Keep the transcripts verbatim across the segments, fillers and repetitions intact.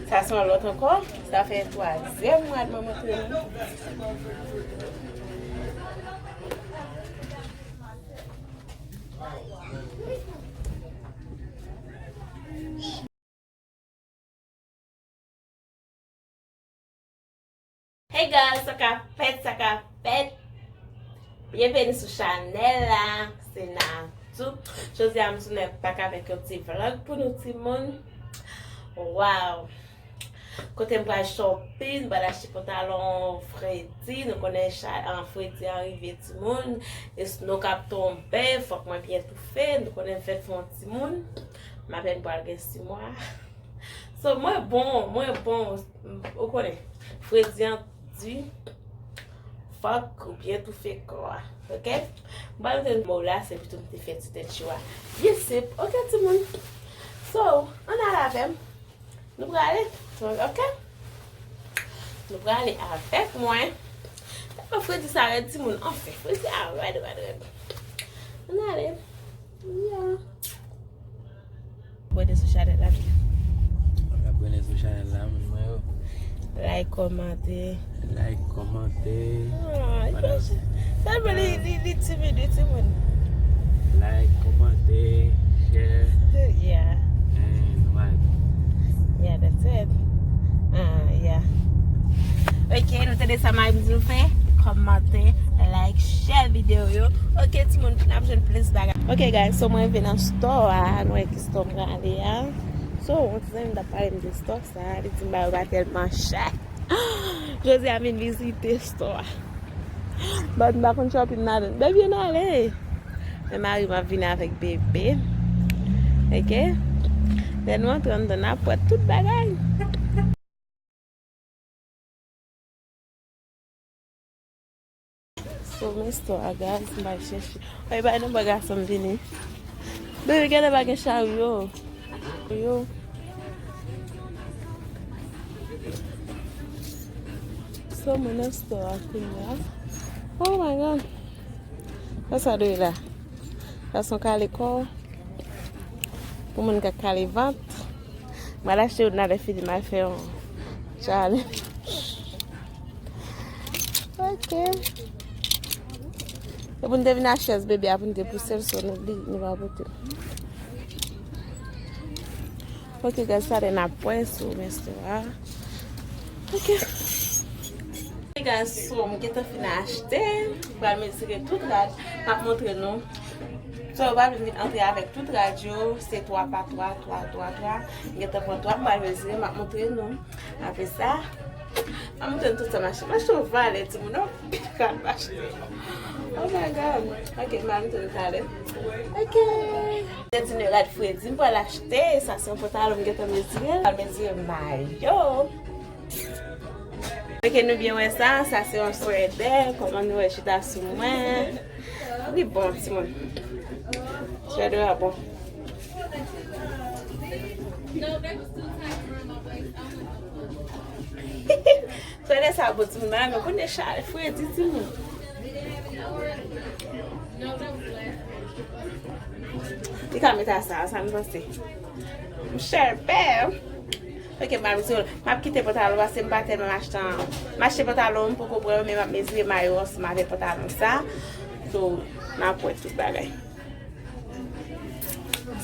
Sa se yon lòt ankò. Sa fè twazyèm mwa m ap montre nou. Hey guys, sa k ap fèt, sa k ap fèt? Byenveni sou chanèl la, se Natou. Jodi a m tounen back avèk yon ti vlog pou nou timoun. Wow! Kote m pral shopping, m pral achte pantalon fredi. Nou konnen cha-, an, fredi an rive timoun. E snow k ap tonbe, fòk mwen byen toufe. Nou konnen m fèk fè yon timoun. M apèn pral gen sis mwa. So, mwen bon, mwen bon. Ou konnen, fredi an di, fòk ou byen toufe kò a, oke? M pral montre nou mo la, se pito m te fè ti tèt cho a. Byen senp, oke, timoun? So, ann ale avè m. Nou prale, oke? Nou prale avèk mwen. Tèlman fredi sa rèd, timoun. Anfen, fredi a rèd, rèd, rèd. Ann ale. Yeah. Abòne sou chanèl la. Abòne sou chanèl la, moun mwen yo. Like, kòmante. Like, kòmante. Ah, tèlman li, li, li timid, li timoun. Like, kòmante, share. Yeah. And like. Yeah, that's it. Ah, yeah. Ok, nou tande sa mari m di nou fè? Kòmante, like, share videyo yo. Ok, timoun, n ap jwenn plis bagay. Ok, guys, so mwen rive nan store a, nou wè ki store m prale a. So, yon ti zanmi m t ap pale m de store sa, li di m bagay yo pa tèlman chè. Jodi a m vin vizite store a. But m pa konn shopping ladan. Baby, ann ale. Men mari m ap vini avèk bebe. Ok? Lè nou antre anndan, n ap wè tout bagay. So, men store a, guys, m al chèche. Oy, bay non, bò gason m vini. Baby, gade pa gen charyo. Yo. So, mwen nan store a kounye a. Oh my God. Sa sa dwe la? Sa se yon kale kò. Pou moun k ap kale vant. Mwen al achte youn la, lè fini, mwen al fè yon challenge. Ok. E pou n te vin ak chèz bebe a, pou n te pouse l, so nou li, nou pa pote l. Ok, guys, talè n ap wè sou men store a. Ok. Hey guys, so, m gentan fin achte. M pral mezire tout rad. M ap montre nou. So, yo pral vin antre avèk tout rad yo. Se twa pa twa, twa, twa, twa. M gentan pran twa, m pral mezire, m ap montre nou. Apre sa, m ap montre nou tout sa m achte. M achte yon valè, timoun, non? Rad m achte. Oh my God. Ok, m ap montre nou talè. Ok. Te di nou rad fredi, m pral achte. Sa se yon pantalon, m gentan mezire. M pral mezire mayo. Ok, nou byen wè sa. Sa se yon swèdè. Kòman nou wè chita sou mwen? Li bon, timoun. Swèdè a bon. Swèdè sa bon, timoun. Mwen, men kounye a fredi, timoun. Li ka met a sa, sa m panse. M chè pè. Ok, m ap mezire. M ap kite pantalon paske m pa tèlman achte an. M achte pantalon, m poko pran yo, men m ap mezire mayo ansanm avèk pantalon sa. So, n ap wè tout bagay.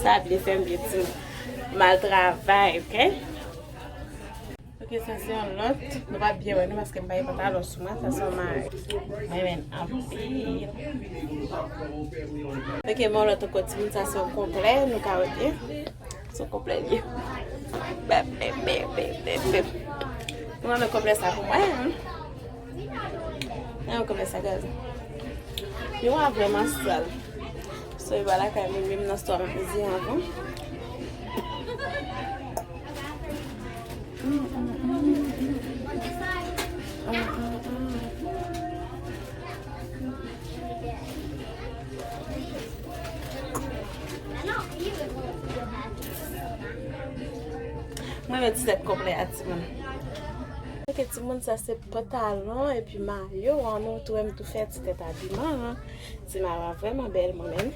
Sa byen fè m byen di m. M al travay, ok? Ok, sa se yon lòt. Nou pa byen wè nou paske m pa gen pantalon sou mwen. Sa se yon mari. Mwen renmen anpil. Ok, men yon lòt ankò timoun, sa se yon konplè, nou ka wè byen. Se yon konplè li ye. Bèp, bèp, bèp, bèp, bèp, bèp. Mwen renmen konplè sa pou mwen, hein. Mwen renmen konplè sa, guys. Yo a vrèman sal. So, yo pa lakay moun, menm nan store, m ap mezire avan. Mwen renmen ti tèt konplè a, timoun. Ok, timoun, sa se pantalon epi mayo an. Nou tou wè m tou fè ti tèt abiman an. Ti mayo a vrèman bèl, mwen menm.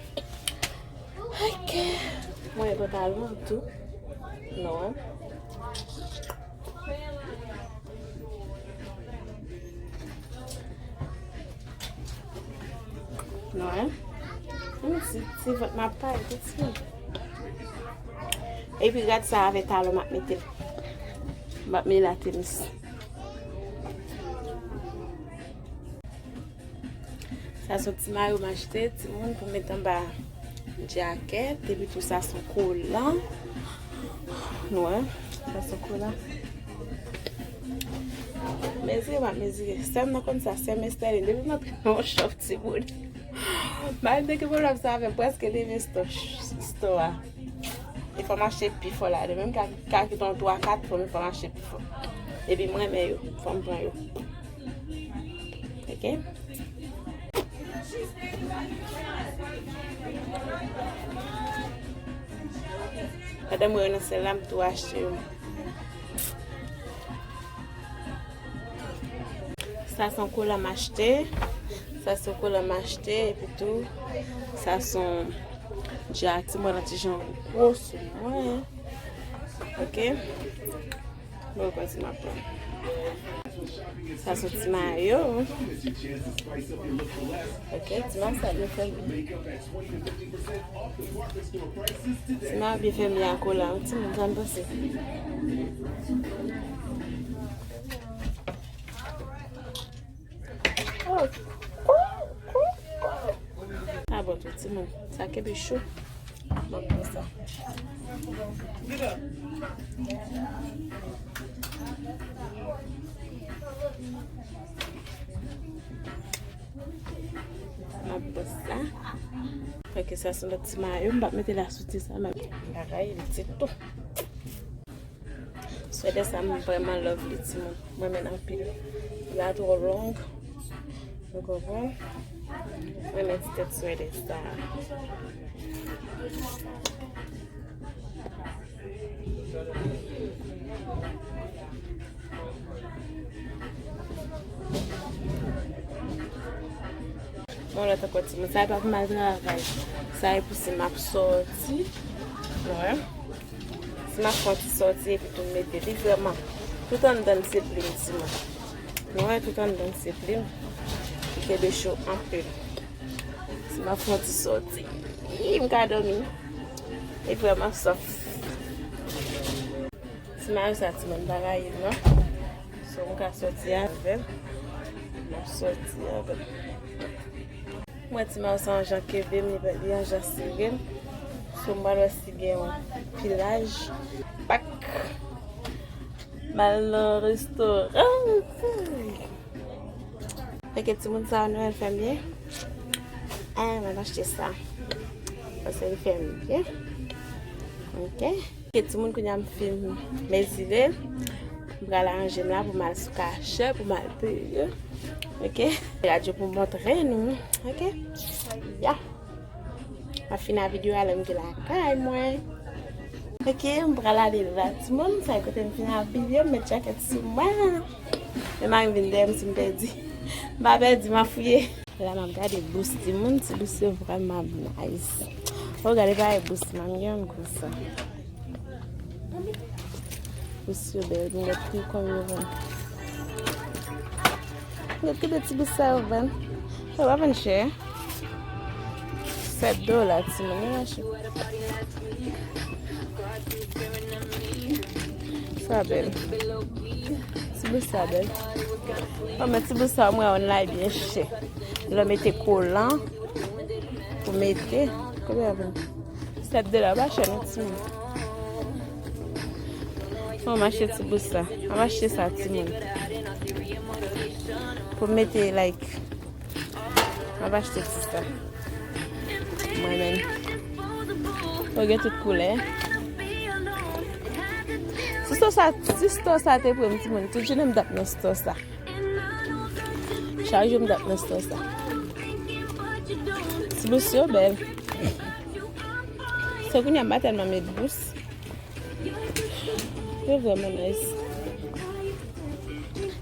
Ok. Mwen renmen pantalon an tou. Non. Non, hein? Yon ti, ti vant m ap pale, tout ti. Epi rad sa avè talon m ap mete l. M ap mele la tenis. Sa se yon ti mayo m achte, timoun, pou met anba djakèt. Epi tou sa se yon kolan. Nou wè, sa se yon kolan. Mezire, m ap mezire. Sè m nan konn sa, sè m Estèlin. Depi m antre nan yon shop, timoun. Mari m te gen pwoblèm sa avè m, prèske leve store, store a. E fò m achte pi fò ladan. Menm ka, ka kite yon twa kat, fò m, fò m achte pi fò. Epi m renmen yo, fò m pran yo. Ok? Pandan mwen nan sèl la, m tou achte yo. Sa se yon kolan m achte. Sa se yon kolan m achte. Epi tou, sa se yon djak. Ti mwen nan ti jan gwo sou mwen. Ok? Bon, kontinye ap pran. Sa se yon ti mayo. Ok, ti mayo sa byen fè m. Ti mayo byen fè m, li a kolan, wi, timoun, sa m panse. Oh. Ah bon, tout timoun. Sa kenbe cho. Bon, konsa. M ap pran sa. Ok, sa se lòt ti mayo. M p ap mete la sou ti sa, men bagay, li ti tou. Swèdè sa, m vrèman love li, timoun. Mwen menm anpil. Li pa twò long. Ou konprann? Mwen renmen ti tèt swèdè sa. Bon, lòt ankò, timoun. Sa e pa pou m al travay. Sa e pou si m ap sòti. Wè. Si m ap fè yon ti sòti epi tou m mete li vrèman. Tout anndan l se plim, timoun. Nou wè, tout anndan l se plim. Li kenbe cho anpil. Si m ap fè yon ti sòti. Ii, m ka dòmi. Li vrèman sòf. Ti mayo sa, timoun, pa rayi l, non. So, m ka sòti avè l. M ap sòti avè l. Mwen, ti mayo sa yon jan kenbe m, li, li yon jan sere m. So, m pral wè si gen yon pilaj. Pak. M al nan restoran. Ok, timoun, sa Nwèl fè m byen. Ah, m al achte sa. Paske li fè m byen. Ok. Ok, timoun, kounye a m fin mezire. M pral aranje m la pou m al sou kachè, pou m al peye. Ok? Rad yo pou montre nou. Ok? Ya. M ap fini ak videyo a lè m gen lakay mwen. Ok, m pral ale la, timoun. Sa e kote m fini ak videyo, m met djakèt sou mwen. Men mari m vin dèyè m si m pèdi. M pa pèdi, m ap fouye. E la m ap gade bous timoun, ti bous yo vrèman nice. O, gade parèy bous manmi an konsa. Bous yo bèl, m gade pri kòman yo vann. Gade ki bèl ti bous sa yo vann. Yo pa vann chè. Sèt dola timoun, yo mache. Sa bèl. Ti bous sa bèl. O, men ti bous sa, mwen, online byen chè. Lè w mete kolan pou mete. Konbyen l ap vin? Sèt dola, pa chè non, timoun. O, m achte ti bous sa. M ap achte sa, timoun. Pou mete, like, M ap achte ti sa. Mwen menm. Yo gen tout koulè. Si store sa, si store sa te pre m, timoun, tout jounen m t ap nan store sa. Chak jou m t ap nan store sa. Ti bous yo bèl. Se kounye a m pa tèlman met bous. Yo vrèman nice.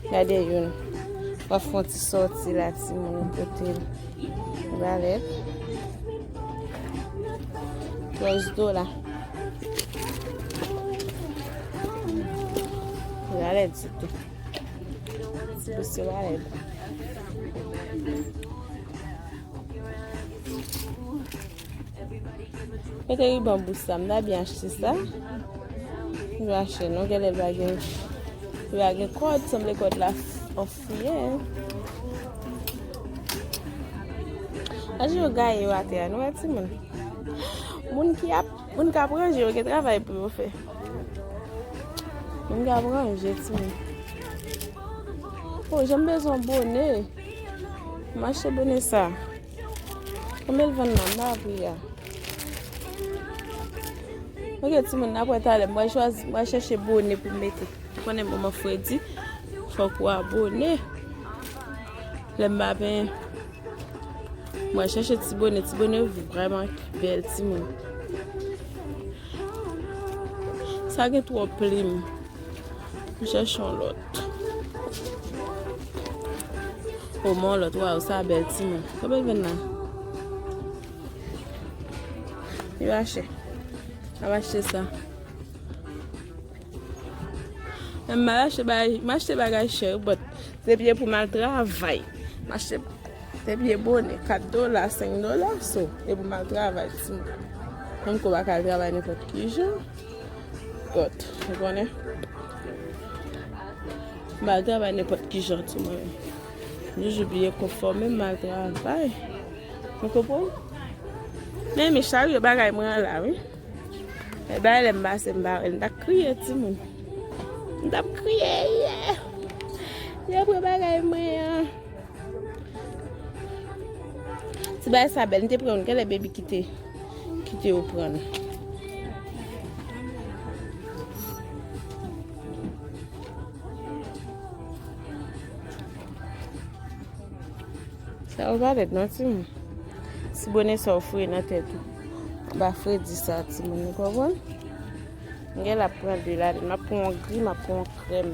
Gade youn. W ap fè yon ti sòti la, timoun, kote l. Valè. Twèz dola. Valè ditou. Ti bous yo valè. Kote riban bous sa? M ta byen achte sa. M va achte non, genlè l pa gen, li pa gen kòd, sanble kòd la f-, an fouye. Aje yo gaye yo atè a, nou wè timoun. Moun ki ap, moun k ap ranje yo gen travay pou yo fè. Moun k ap ranje timoun. Oh, jan m bezwen bone. M achte bone sa. Konbyen l vann la? M pa pri a. Ok, timoun, n ap wè talè. Mwen chwazi, mwen chèche bone pou m mete. Ou konnen moman fredi, fòk ou abone. Lè m pa penyen. Mwen chèche ti bone, ti bone vrèman bèl, timoun. Sa gen twòp plim. M chèche yon lòt. O, men yon lòt, waw, sa bèl, timoun. Konbyen l vann la? Li pa chè. M ap achte sa. Men m mal achte bagay, m achte bagay chè, but se byen pou m al travay. M achte, se byen bone, kat dola, senk dola, so, e pou m al travay, timoun. Menm ke w pa ka al travay nenpòt ki jan. But, ou konnen? M al travay nenpòt ki jan, timoun. M toujou byen konfòme, m al travay. Ou konprann? Men, men charyo bagay mwen an la, wi. E bagay lè m pase, m pa wè l, m t ap kriye, timoun. M t ap kriye, yeah. Yo pran bagay mwen an. Ti bagay sa bèl, m te pran youn, genlè baby kite, kite yo pran. Sa yo pa lèd non, timoun. Ti bone sa w foure nan tèt ou. Anba fredi sa, timoun, nou konprann? M gen la pran de ladan. M ap pran yon gri, m ap pran yon krèm.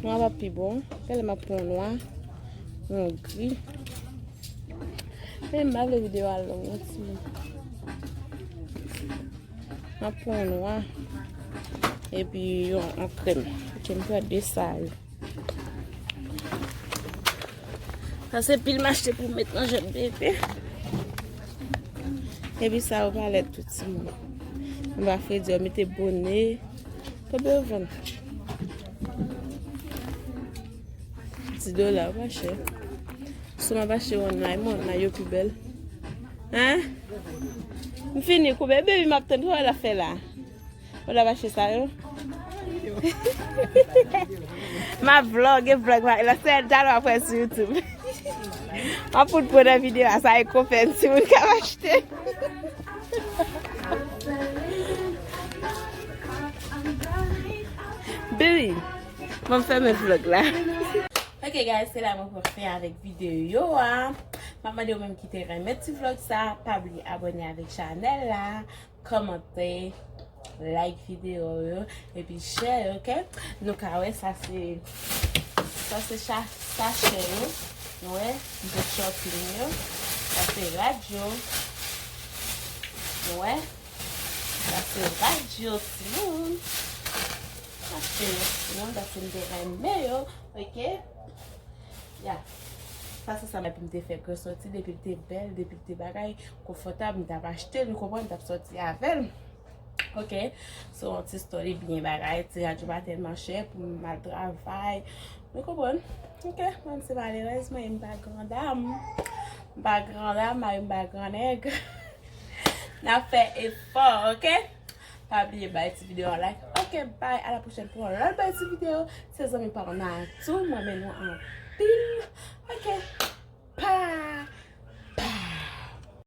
Nwa pa pi bon. Talè m ap pran yon nwa, yon gri. Men m pa vle videyo a long non, timoun. M ap pran yon nwa epi yon, yon krèm. Ok, m pran de sa yo. Sa se pil m achte pou m met nan jèt bebe. Epi sa yo pa lèd tou, timoun. Anba fredi, yo mete bone. Konbyen yo vann? Dis dola, pa chè. Si m ap achte online, men online yo pi bèl. Hein? M fini koupe, baby, m ap tann, kòman l ap fè la? Ou t ap achte sa yo? M ap vlog, e vlog, m ap, la sèl talè w ap wè sou YouTube. M ap fout pran nan videyo a, sa e konfèm, timoun k ap achte. Baby, bon, m fèmen vlog la. Ok, guys, se la mwen pran fen avèk videyo a. M ap mande ou menm ki te renmen ti vlog sa, pa bliye abòne avèk chanèl la, kòmante, like videyo yo, epi share, ok? Nou ka wè sa se, sa se cha-, sachè yo. Nou wè, de shopping yo. Sa se rad yo. Nou wè, sa se rad yo, timoun. Achte yo, timoun, paske m te renmen yo, ok? Ya. Sa se sa mwen pou m te fè gran sòti, depi l te bèl, depi l te bagay, konfòtab, m t ap achte l, ou konprann, m t ap sòti avè l. Ok? So, yon ti store li byen bagay, ti rad yo pa tèlman chè pou m al travay. Nou konprann? Ok? Mwen se malerèz mwen, e m pa gran dam. M pa gran dam, mari m pa gran nèg. N ap fè efò, ok? Pa bliye bay ti videyo a like. Ok, bye, a la pwochèn pou yon lòt bèl ti videyo. Se zanmi pa w Natou, m renmen nou anpil. Ok, bye.